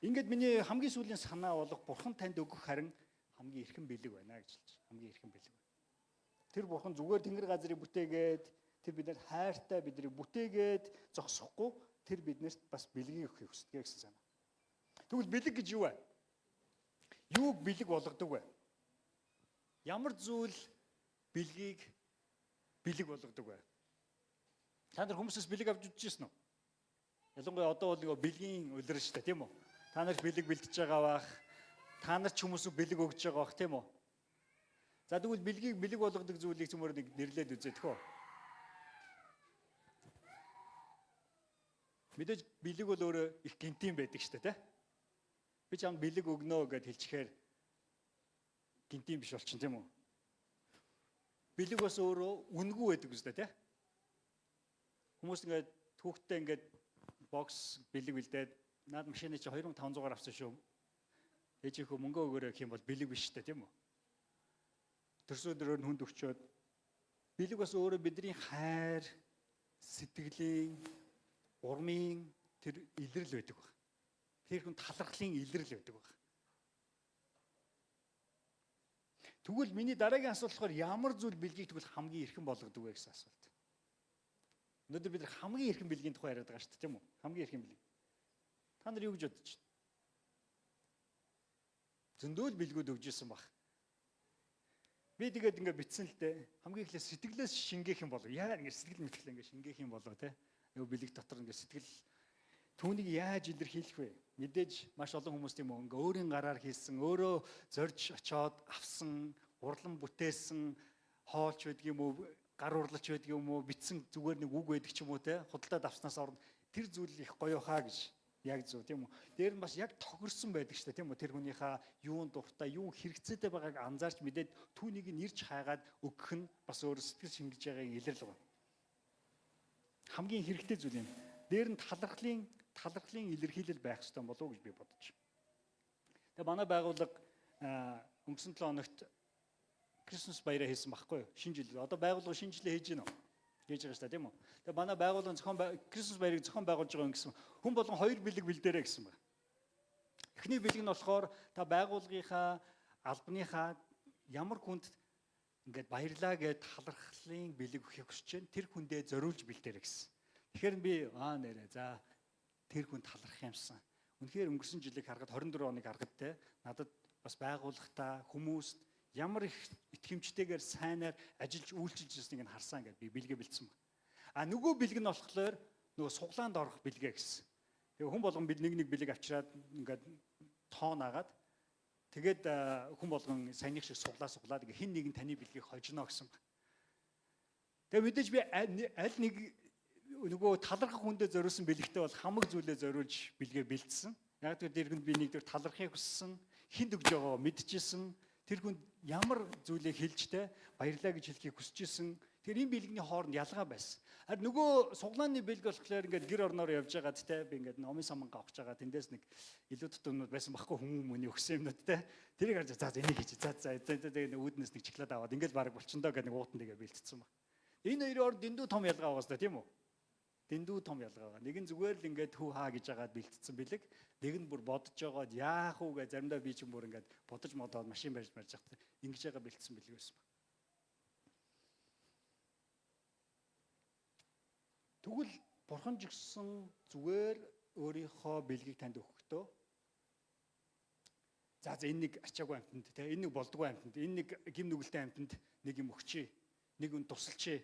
Ингээд миний хамгийн сүүлийн санаа болох бурхан танд өгөх харин хамгийн эрхэм бэлэг байна гэж хэлж байгаа. Хамгийн эрхэм бэлэг байна. Тэр бурхан зүгээр тэнгэр газрыг бүтээгээд, тэр биднэрт хайртай, биднийг бүтээгээд зогсохгүй, тэр биднэрт бас бэлгийг өгөхийг хүсдэг гэсэн санаа. Тэгвэл бэлэг гэж юу вэ? Юуг бэлэг болгодог вэ? Ямар зүйл бэлгийг бэлэг болгодог вэ? Та нар хүмүүсээс бэлэг авч үзчихсэн үү? Ялангуяа одоо бол нөгөө бэлгийн улирал шүү дээ, тийм үү? Та нар бэлэг бэлдэж байгаа бах. Та нар ч хүмүүсүү бэлэг өгж байгаа бах, тийм үү? За, тэгвэл бэлгийг бэлэг болгодог зүйлийг цөмөр нэг нэрлээд үзээ тхөө. Мэдээж бэлэг бол өөрөө их гинтийн байдаг шүү дээ, тэ? Би чамд бэлэг өгнө гэд хэлчихээр гинтийн биш болчин, тийм үү? Бэлэг бас өөрөө үнэгүй байдаг үстэй, тэ? Хүмүүс ингээд түүхтээ ингээд бокс бэлэг бэлдээд наад машины чи 2500-аар авсан шүү. Ээжийнхөө мөнгө өгөөрэй гэх юм бол бэлэг биш үү, тийм үү? Төрсөн өдрөөр нь хүнд өгчөөд бэлэг бас өөрөө бидний хайр, сэтгэлийн, урмын тэр илрэл байдаг баг. Тэр хүн талархлын илрэл байдаг баг. Тэгвэл миний дараагийн асуулт болохоор ямар зүйл бэлгийг тэгвэл хамгийн эрхэм болгодог вэ гэсэн асуулт. Өнөөдөр бид нар хамгийн эрхэм бэлгийн тухай яриад байгаа шүү дээ, тийм үү? Хамгийн эрхэм бэлэг. Та нар юу гэж бодож байна? Зөндөөл бэлгүүд өгж исэн баг. Би тэгээд ингээ битсэн л дээ. Хамгийн эхлээ сэтгэлээс шингээх юм болов. Яа, ингээ сэтгэл мэтгэл ингээ шингээх юм болов, те. Нөгөө бэлэг дотор ингээ сэтгэл түүнийг яаж илэрхийлэх вэ? Мэдээж маш олон хүмүүс, тийм үү, ингээ өөрийн гараар хийсэн, өөрөө зорж очоод авсан, урлан бүтээсэн хоолч байдаг юм уу, гар урлалч байдаг юм уу, битсэн зүгээр нэг үг байдаг ч юм уу, те. Худалдаад авснаас орно. Тэр зүйл их гоё хаа гэж яг зөв, тийм үү. Дээр нь бас яг тохирсон байдаг шүү дээ, тийм үү. Тэр хүнийхээ юун дуртай, юун хэрэгцээтэй байгааг анзаарч мэдээд түүнийг нь ирж хайгаад өгөх нь бас өөр сэтгэл шингэж байгаагийн илрэл байна. Хамгийн хэрэгтэй зүйл юм. Дээр нь талархлын илэрхийлэл байх ёстой болов уу гэж би бодож. Тэгээ манай байгууллага өнгөрсөн 7 хоногт Christmas баяраа хийсэн байхгүй юу? Шинэ жил. Одоо байгууллага шинэ жилээ хийж гинөө гэж байгаа шүү дээ, тийм үү? Тэгээ манай байгууллагын зохион Christmas баярыг зохион байгуулж байгаа юм гэсэн. Хүн болгон хоёр бэлэг бэлдээрэй гэсэн байна. Эхний бэлэг нь болохоор та байгууллагынхаа албаныхаа ямар хүнд ингээд баярлаа гэд талархлын бэлэг өгөхийг хүсэж байна. Тэр хүндээ зориулж бэлдээрэй гэсэн. Тэгэхээр би нэрээ за тэр хүн талархах юмсан. Үнэхээр өнгөрсөн жилийг харахад, 24 оныг харахад, те, надад бас байгууллагатаа хүмүүст ямар их итгэмжтэйгээр сайнаар ажиллаж үйлчилж ирснийг нь харсан гэдээ би бэлгээ бэлдсэн байна. А нөгөө бэлэг нь болохоор нөгөө суглаанд орох бэлгээ гэсэн. Тэгээ хүн болгон бид нэг нэг бэлэг авчираад ингээд тоон агаад, тэгээд хүн болгон саяных шиг суглаа суглаад ингээ хин нэгэн таны бэлгийг хожино гэсэн байна. Тэгээ мэдээж би аль нэг нөгөө талархах хүндээ зориулсан бэлэгтээ бол хамаг зүйлээ зориулж бэлгээ бэлдсэн. Яг тэр дэргэнд би нэг дөр талархыг хүссэн, хүнд өгж байгаагаа мэдчихсэн, тэр хүнд ямар зүйлээ хэлж, те, баярлаа гэж хэлхийг хүсэж исэн. Тэгэхээр энэ бэлгэний хооронд ялгаа байсан. Харин нөгөө суглааны бэлэг болохоор ингээд гэр орноор явж байгаад те би ингээд номын самангаа авч байгаа. Тэндээс нэг илүү тутамнууд байсан байхгүй хүмүүс мөний өгсөн юмнууд те. Тэрийг харж за энийг хийж за за за за үүднээс нэг чиглээд аваад ингээд бараг болчихдоо гэдэг нэг уутан дэгээ бэлтцсэн баг. Энэ хоёрын хооронд дэндүү том ялгаа байгаа сте тийм үү? Дэндүү том ялгаа байгаа. Нэг нь зүгээр л ингээд хүү хаа гэж агаад бэлтцсэн бэлэг. Нэг нь бүр бодож жогоод яах уу гэж заримдаа би ч юм бүр ингээд бодож модоод машин барьж марж яхад ингэж байгаа бэлтцсэн бэлэг байсан баг. Тэгвэл бурхан ч гэсэн зүгээр өөрийнхөө бэлгийг танд өгөхдөө за за энэ нэг ачаагүй амьтанд те энэ нэг болдгоо амьтанд энэ нэг гим нүгэлтэй амьтанд нэг юм өгчээ нэг юм тусалчээ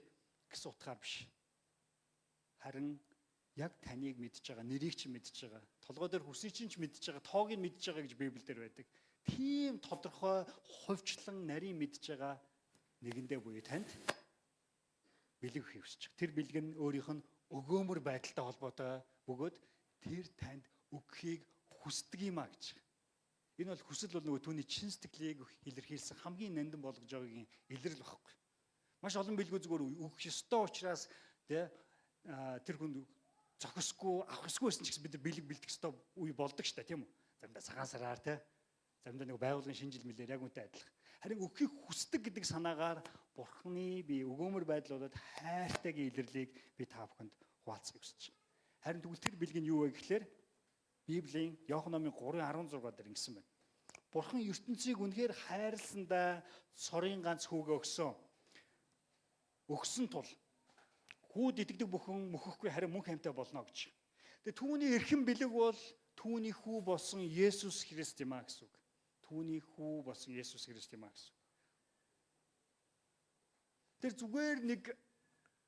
гэсэн утгаар биш. Харин яг таныг мэдж байгаа, нэрийг чинь мэдж байгаа, толгой дээр хүсийг чинь ч мэдж байгаа, тоог нь мэдж байгаа гэж Библиэлд байдаг. Тийм тодорхой хувьчлан нарийн мэдж байгаа нэгэндээ буюу танд бэлэг өгөхийг хүсэж байгаа. Тэр бэлэг нь өөрийнх нь өгөөмөр байдалтай холбоотой бөгөөд тэр танд өгөхийг хүсдэг юм а гэж. Энэ бол хүсэл бол нөгөө түүний чин сэтгэлийг илэрхийлсэн хамгийн нандин болгож байгаагийн илрэл багхгүй. Маш олон бэлгүү зүгээр өгөх ёстой учраас тэ тэр хүнд зохисгүй авах ёсгүй байсан ч гэсэн бид бэлэг бэлдэх ёстой үе болдог шүү дээ тийм үү? Заримдаа цагаан сараар тэ заримдаа нэг байгууллагын шинэ жил мэлээр яг үнтэй адилхан. Харин өгөхийг хүсдэг гэдэг санаагаар Бурхны би өгөөмөр байдал болоод хайртайгийн илэрлийг би та бүхэнд хуваалцахыг хүсэж байна. Харин тэгвэл тэр бэлэг нь юу вэ гэхлээр Библийн Иохан номын 3:16 дээр ингэсэн байна. Бурхан ертөнцийг үнэхээр хайрласандаа цорын ганц хүүгээ өгсөн. Өгсөн тул хүүд итгэдэг бүхэн мөхөхгүй харин мөнх амьтаа болно гэж. Тэгээ түүний эрхэм бэлэг бол түүний хүү болсон Есүс Христ юм а гэсэн үг. Түүний хүү болсон Есүс Христ юм а гэсэн үг. Тэр зүгээр нэг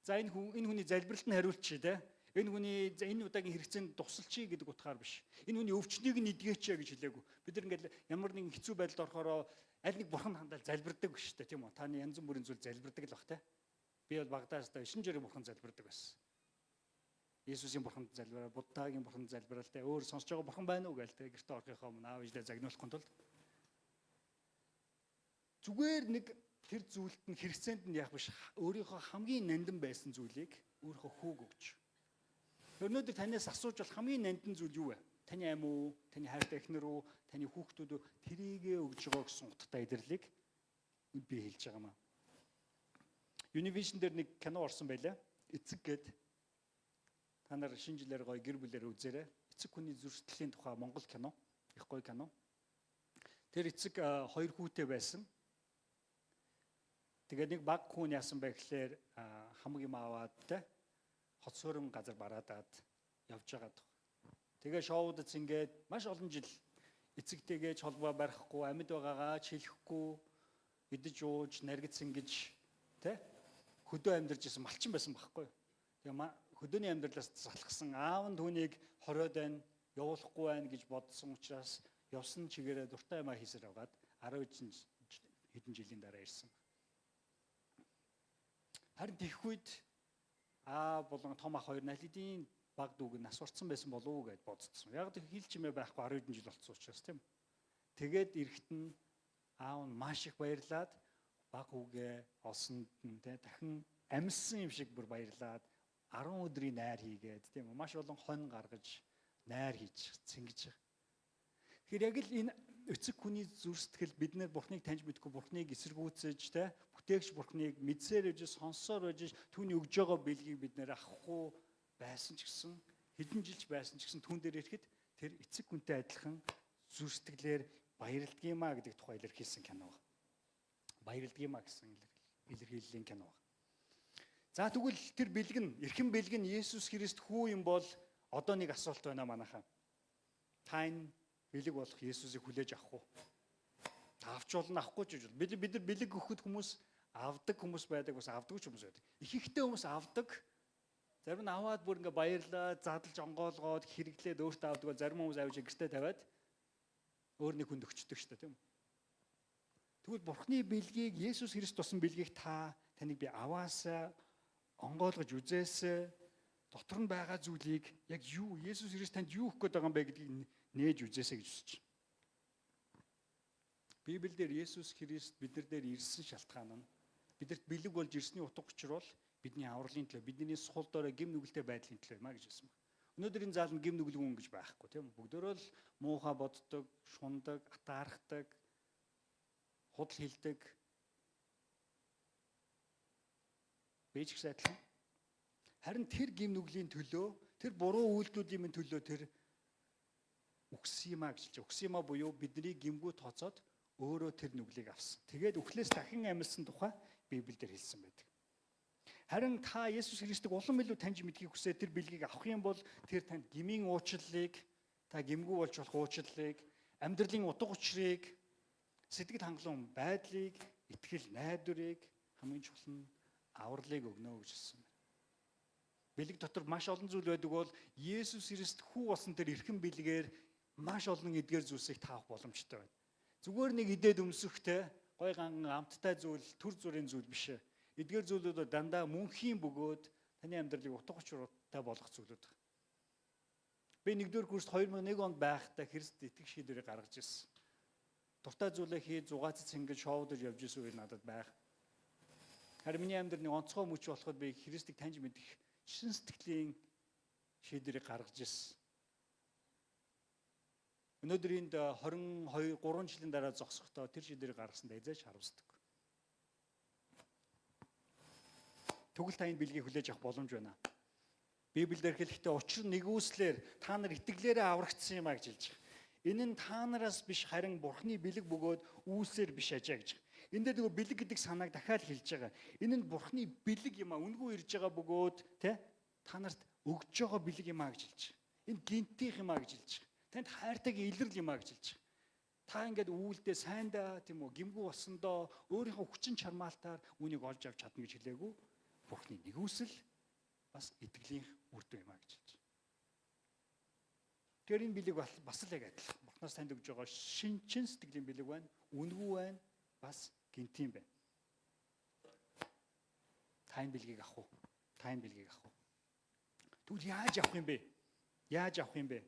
за энэ хүн энэ хүний залбиралт нь хариулчих те. Энэ хүний энэ удаагийн хэрэгцээнд тусалчих гэдэг утгаар биш. Энэ хүний өвчнийг нь эдгээч гэж хэлээгүй. Бид нар ингээл ямар нэгэн хэцүү байдалд орохороо аль нэг бурхан хандаал залбирдаг биш үү тийм үү? Таны янз бүрийн зүйл залбирдаг л бах те. Би бол багадаас та 9 жирийн бурхан залбирдаг байсан. Есүсийн бурханд залбираа, Буддагийн бурханд залбирал те өөр сонсож байгаа бурхан байна уу гээл те гэртээ орохынхоо өмнө аав ээждээ загнуулахгүй тулд зүгээр нэг тэр зүйлд нь хэрэгцээнд нь яах биш өөрийнхөө хамгийн нандин байсан зүйлийг өөрийнхөө хүүг өгч. Өнөөдөр танаас асууж бол хамгийн нандин зүйл юу вэ? Таны ам уу, таны хайртай эхнэр үү, таны хүүхдүүд үү тэрийгэ өгж байгаа гэсэн утгатай идэрлийг би хэлж байгаа маа. Univision дээр нэг кино орсон байлаа. Эцэг гээд та нар шинэ жилээр гоё гэр бүлээр үзээрэй. Эцэг хүний зөрсдлийн тухай Монгол кино. Их гоё кино. Тэр эцэг хоёр хүүтэй байсан. Тэгээд нэг баг хүн яасан бэ гэхлээр хамаг юм аваад те хот суурин газар бараадаад явж байгаа. Тэгээ шоудц ингээд маш олон жил эцэгтэйгээ ч холбоо барихгүй, амьд байгаагаа ч хэлэхгүй, идэж ууж, наргиц ингэж те хөдөө амьдарч исэн малчин байсан байхгүй. Тэгээ хөдөөний амьдралаас залхсан аав нь түүнийг хориод байна, явуулахгүй байна гэж бодсон учраас явсан чигээрээ дуртай юмаа хийсээр аваад 10 хэдэн жилийн дараа ирсэн. Харин тэгэх үед аа болон том ах хоёр аль хэдийн баг дүүг нь нас уртсан байсан болов уу гэж бодцсон. Яг тэг хил чимээ байхгүй 10 хэдэн жил болцсон учраас тийм. Тэгээд эрэхт нь аав нь маш их баярлаад баг хүүгээ олсонд нь те дахин амьсан юм шиг бүр баярлаад 10 өдрийн найр хийгээд тийм үү маш олон хонь гаргаж найр хийж цэнгэж. Тэгэхээр яг л энэ эцэг хүний зүр сэтгэл бид нэр бурхныг таньж мэдгүй бурхныг эсэргүүцэж те бүтээгч бурхныг мэдсээр байж сонссоор байж түүний өгж байгаа бэлгийг бид нэр авахгүй байсан ч гэсэн хэдэн жилч байсан ч гэсэн түүн дээр ирэхэд тэр эцэг хүнтэй адилхан зүр сэтгэлээр баярлдаг юм а гэдэг тухай илэрхийлсэн кино байна. Баярлдаг юм а гэсэн илэрхийллийн кино байна. За тэгвэл тэр бэлэг нь эрхэм бэлэг нь Есүс Христ хүү юм бол одоо нэг асуулт байна манайхаа. Та энэ бэлэг болох Есүсийг хүлээж авах уу? Та авч болно авахгүй ч гэж бол. Бид нар бэлэг өгөхөд хүмүүс авдаг хүмүүс байдаг бас авдаггүй ч хүмүүс байдаг. Их ихтэй хүмүүс авдаг. Зарим нь аваад бүр ингээ баярлаа, задлж онгоолгоод хэрэглээд өөртөө авдаг бол зарим хүмүүс авч гэртээ тавиад өөр нэг хүнд өгчдөг шүү дээ тийм үү? Тэгвэл Бурхны бэлгийг Есүс Христ тусан бэлгийг та таныг би аваасаа онгойлгож үзээсээ дотор нь байгаа зүйлийг яг юу Есүс Христ танд юу өгөх гээд байгаа юм бэ гэдгийг нээж үзээсэй гэж хүсэж байна. Библиэлд Есүс Христ бид нар дээр ирсэн шалтгаан нь Бидэрт бэлэг болж ирсний утга учир бол бидний авралын төлөө, бидний сул дорой гим нүгэлтэй байдлын төлөө юм а гэж хэлсэн байна. Өнөөдөр энэ зааланд гим нүгэлгүй хүн гэж байхгүй, тийм үү? Бүгдөө л муухай боддог, шундаг, атаархдаг, худал хэлдэг. Би ч гэсэн адилхан. Харин тэр гим нүглийн төлөө, тэр буруу үйлдэлүүдийн минь төлөө тэр үхсэн юм а гэж хэлж. Үхсэн юм а буюу бидний гимгүү тооцоод өөрөө тэр нүглийг авсан. Тэгээд үхлээс дахин амьдсан тухай Библиэлд хэлсэн байдаг. Харин та Есүс Христийг улам илүү таньж мэдхийг хүсээд тэр бэлгийг авах юм бол тэр танд гмийн уучлалыг, та гимгүү болж болох уучлалыг, амьдралын утга учирыг, сэтгэл хангалуун байдлыг, итгэл найдварыг, хамгийн чухал нь авралыг өгнө гэж хэлсэн байна. Бэлэг дотор маш олон зүйл байдаг бол Есүс Христ хүү болсон тэр эрхэм бэлгээр маш олон эдгээр зүйлсийг таах боломжтой байна. Зүгээр нэг идээд өмсөхтэй гой ганган амттай зүйл, төр зүрийн зүйл биш. Эдгээр зүйлүүд дандаа мөнхийн бөгөөд таны амьдралыг утга учиртай болгох зүйлүүд. Би 1-р курст 2001 онд байхдаа Христ итгэх шийдвэрийг гаргаж ирсэн. Дуртай зүйлээ хий, зугаацж цэнгэл шоудаж явж исэн үе надад байх. Харин миний амьдрал нэг онцгой мөч болоход би Христийг таньж мэдэх шин сэтгэлийн шийдвэрийг гаргаж ирсэн. Өнөөдөр энд 22 3 жилийн дараа зогсохдоо тэр шийдвэрийг гаргасанд эзэж харамсдаг. Тэгвэл та энэ бэлгийг хүлээж авах боломж байна. Библиэлд хэлэхдээ учир нэгүслэр та нар итгэлээрээ аврагдсан юм а гэж хэлж байгаа. Энэ нь та нараас биш харин Бурхны бэлэг бөгөөд үйлсээр биш ажаа гэж. Энэ дээр нөгөө бэлэг гэдэг санааг дахиад хэлж байгаа. Энэ нь Бурхны бэлэг юм а, үнгүй ирж байгаа бөгөөд тэ та нарт өгж байгаа бэлэг юм а гэж хэлж байгаа. Энэ гинтийнх юм а гэж хэлж байгаа. Танд хайртайгийн илрэл юм а гэж хэлж байгаа. Та ингээд үүлдээ сайндаа тийм үү гимгүү болсондоо өөрийнхөө хүчин чармаалтаар үүнийг олж авч чадна гэж хэлээгүй. Бурхны нэгүсэл бас итгэлийн үр дүн юм а гэж хэлж байгаа. Тэгэхээр энэ бэлэг бас л яг адилхан. Бурхнаас танд өгж байгаа шинчин сэтгэлийн бэлэг байна. Үнгүй байна. Бас гинтийн байна. Та энэ бэлгийг авах уу? Та энэ бэлгийг авах уу? Тэгвэл яаж авах юм бэ? Яаж авах юм бэ?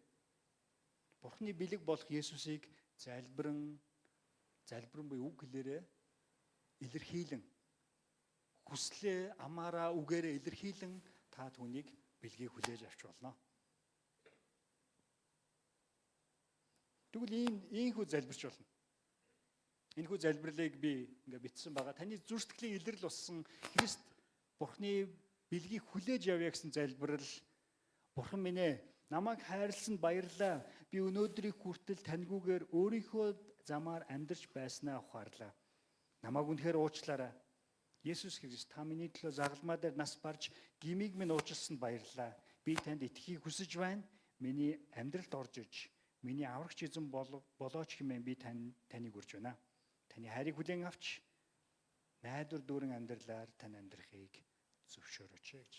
Бурхны бэлэг болох Есүсийг залбиран буюу үг хэлээрээ илэрхийлэн хүслээ амаараа үгээрээ илэрхийлэн та түүнийг бэлгийг хүлээж авч болно. Тэгвэл ийм ийхүү залбирч болно. Энэхүү залбирлыг би ингээ бичсэн байгаа. Таны зүрх сэтгэлийн илрэл болсон Христ Бурхны бэлгийг хүлээж авъя гэсэн залбирал. Бурхан минь ээ, намайг хайрлсан баярлалаа. Би өнөөдрийг хүртэл таньгүйгээр өөрийнхөө замаар амьдарч байснаа ухаарлаа. Намайг үнэхээр уучлаарай. Есүс Христ та миний төлөө загалмай дээр нас барж гмийг минь уучлсанд баярлалаа. Би танд итгэхийг хүсэж байна. Миний амьдралд орж иж миний аврагч эзэн болооч хэмээн би таныг үрж байна. Таны хайрыг хүлээн авч найдвар дүүрэн амьдралаар тань амьдрахыг зөвшөөрөөч гэж.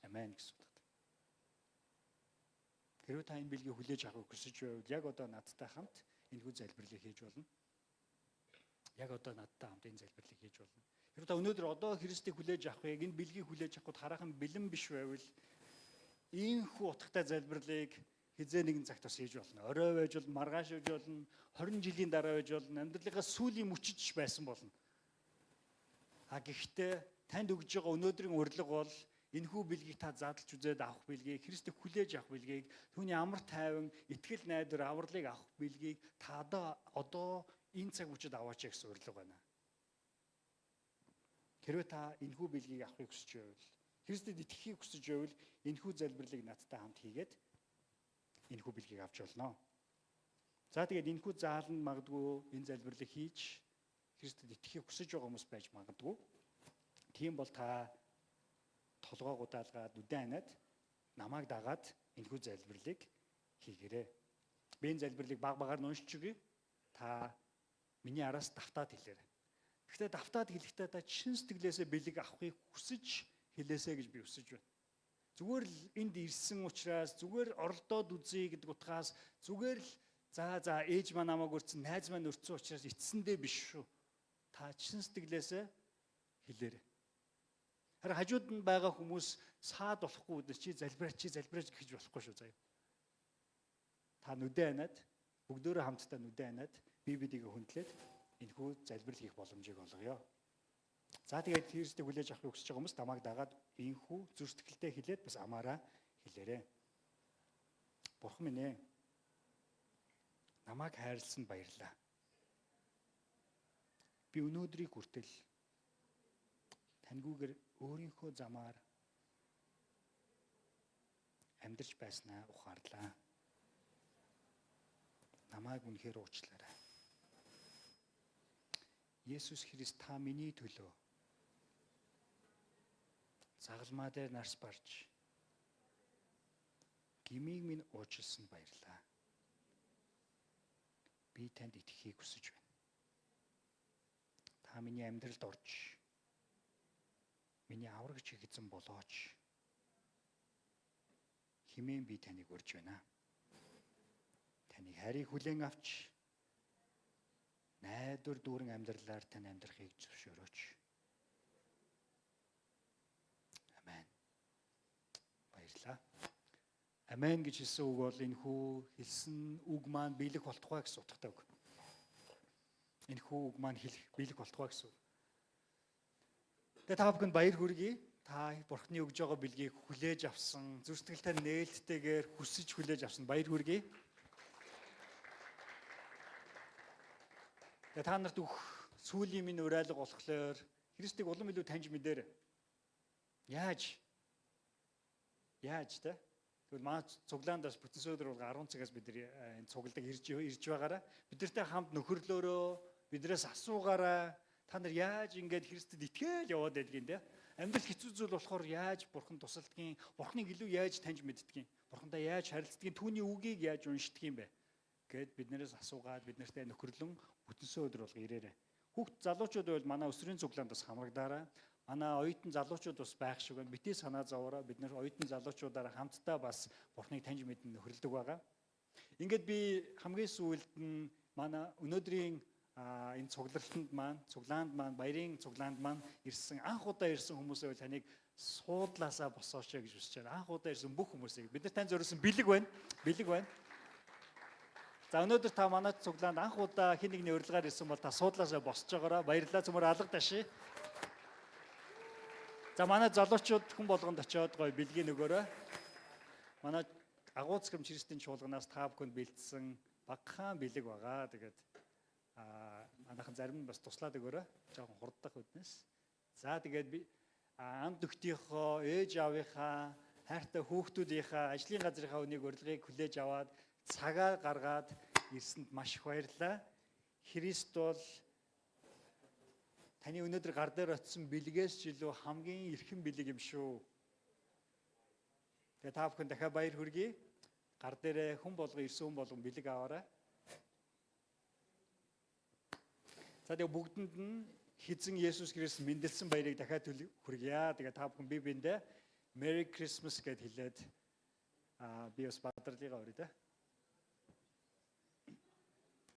Амен гэсэн үг. Хэрвээ та энэ бэлгийг хүлээж авахыг хүсэж байвал яг одоо надтай хамт энэхүү залбирлыг хийж болно. Яг одоо надтай хамт энэ залбирлыг хийж болно. Хэрвээ та өнөөдөр одоо Христийг хүлээж авахыг, энэ бэлгийг хүлээж авахд хараахан бэлэн биш байвал ийхүү утгатай залбирлыг хизээ нэгэн цагт бас хийж болно. Орой байж болно, маргааш байж болно, 20 жилийн дараа байж болно, амьдралынхаа сүүлийн мөчөж байсан болно. А гэхдээ танд өгж байгаа өнөөдрийн урилга бол энэхүү бэлгийг та задлж үзээд авах бэлгийг, Христийг хүлээж авах бэлгийг, түүний амар тайван, итгэл найдвар, авралыг авах бэлгийг та одоо энэ цаг мөчид аваач гэсэн урилга байна. Хэрвээ та энэхүү бэлгийг авахыг хүсэж байвал, Христэд итгэхийг хүсэж байвал энэхүү залбирлыг надтай хамт хийгээд энэхүү бэлгийг авч болно. За тэгээд энэхүү зааланд магадгүй энэ залбирлыг хийж Христэд итгэхийг хүсэж байгаа хүмүүс байж магадгүй. Тийм бол та толгой гудаалгаад нүдэн анаад намайг дагаад энэхүү залбирлыг хийгээрэй. Би энэ залбирлыг баг багаар нь уншиж өгье. Та миний араас давтаад хэлээрэй. Гэхдээ давтаад хэлэхдээ та чин сэтгэлээсээ бэлэг авахыг хүсэж хэлээсэй гэж би хүсэж байна. Зүгээр л энд ирсэн учраас, зүгээр оролдоод үзье гэдэг утгаас, зүгээр л за ээж маань намайг өртсөн, найз маань өртсөн учраас итсэндээ биш шүү. Та чин сэтгэлээсээ хэлээрэй. Харин хажууд нь байгаа хүмүүс саад болохгүй үднэс чи залбираач гэж болохгүй шүү заяа. Та нүдэн анаад бүгдөөрөө хамтдаа нүдэн анаад бие биеийг хүндлээд энэхүү залбирал хийх боломжийг олгоё. За, тэгээд Христийг хүлээж авахыг хүсэж байгаа хүмүүс намайг дагаад ийнхүү зүрх сэтгэлдээ хэлээд, бас амаараа хэлээрэй. Бурхан минь ээ. Намайг хайрласанд баярлалаа. Би өнөөдрийг хүртэл таньгүйгээр өөрийнхөө замаар амьдарч байснаа ухаарлаа. Намайг үнэхээр уучлаарай. Есүс Христ, та миний төлөө загалмай дээр нарс барж, гэмийг минь уучлсан баярлалаа. Би танд итгэхийг хүсэж байна. Та миний амьдралд орж, миний аврагч, эзэн болооч хэмээн би таныг урьж байна. Таны хайрыг хүлээн авч, найдвар дүүрэн амьдралаар тань амьдрахыг зөвшөөрөөч. Амен. Баярлалаа. Амен гэж хэлсэн үг бол энэ хүү хэлсэн үг маань биелэх болтугай гэсэн утгатай үг. Энэ хүү үг маань хэлэх биелэх болтугай гэсэн үг. Тэгээ та бүхэнд баяр хүргэе. Та Бурхны өгж байгаа бэлгийг хүлээж авсан, зүрх сэтгэлтэй нээлттэйгээр хүсэж хүлээж авсан, баяр хүргэе. Тэгээ та нарт өгөх сүүлийн минь уриалга болохоор Христийг улам илүү таньж мэдээрэй. Яаж? Яаж те? Тэгвэл манай цуглаанд бас бүтэн сөөдөр болго 10 цагаас бид нар энэ цугладаг ирж байгаараа бид нартай хамт нөхөрлөөрөө, биднээс асуугаараа, та нар яаж ингэж Христэд итгээл яваад байдгийг те. Амьдрал хэцүү зүйл болохоор яаж Бурхан тусалдгийг, Бурханыг илүү яаж таньж мэддгийг, Бурхантай яаж харилцдгийг, түүний үгийг яаж уншдгийг юм бэ гэд биднээс асуугаад, бид нартай нөхөрлөн бүтэнсэн өдөр болго ирээрэй. Хүүхд залуучууд байвал манай өсвөрийн цуглаанд бас хамрагдаарай. Манай оюутан залуучууд бас байх шиг байна. Битгий санаа зовоорой. Бид нар оюутан залуучуудаараа хамтдаа бас Бурхныг таньж мэдэн нөхөрлөдөг байгаа. Ингээд би хамгийн сүүлд нь манай өнөөдрийн энэ цуглалтанд маань, цуглаанд маань, баярын цуглаанд маань ирсэн, анх удаа ирсэн хүмүүсээ таныг суудлаасаа босооч гэж хүсэж байна. Анх удаа ирсэн бүх хүмүүсийг бид нар тань зориулсан бэлэг байна. Бэлэг байна. За, өнөөдөр та манай цуглаанд анх удаа хэн нэгний урилгаар ирсэн бол та суудлаасаа босч байгаараа. Баярлалаа. Цөмөр алга даши. За, манай залуучууд хүн болгонд очиод гоё бэлгийн өгөөрэй. Манай агуу цэцгэм Христийн чуулганаас та бүхэнд бэлдсэн багахан бэлэг байгаа. Тэгээд манайхан зарим нь бас туслаад өгөөрэй. Жоохон хурддах үднэс. За, тэгээд би анд нөхдийнхөө, ээж аавынхаа, хайртай хүүхдүүдийнхаа, ажлын газрынхаа үнийг урилгыг хүлээж аваад цагаа гаргаад ирсэнд маш их баярлалаа. Христ бол таны өнөөдөр гар дээр очсон бэлгээс ч илүү хамгийн эрхэм бэлэг юм шүү. Тэгээ та бүхэн дахиад баяр хүргэе. Гар дээрээ хүн болгон, ирсэн хүн болгон бэлэг аваарай. За, тэгээ бүгдэнд нь эзэн Есүс Христ мэндэлсэн баярыг дахиад хүргье. Тэгээ та бүхэн бие биендээ Merry Christmas гэд хэлээд би бас бадралыгаа өрөө дээ.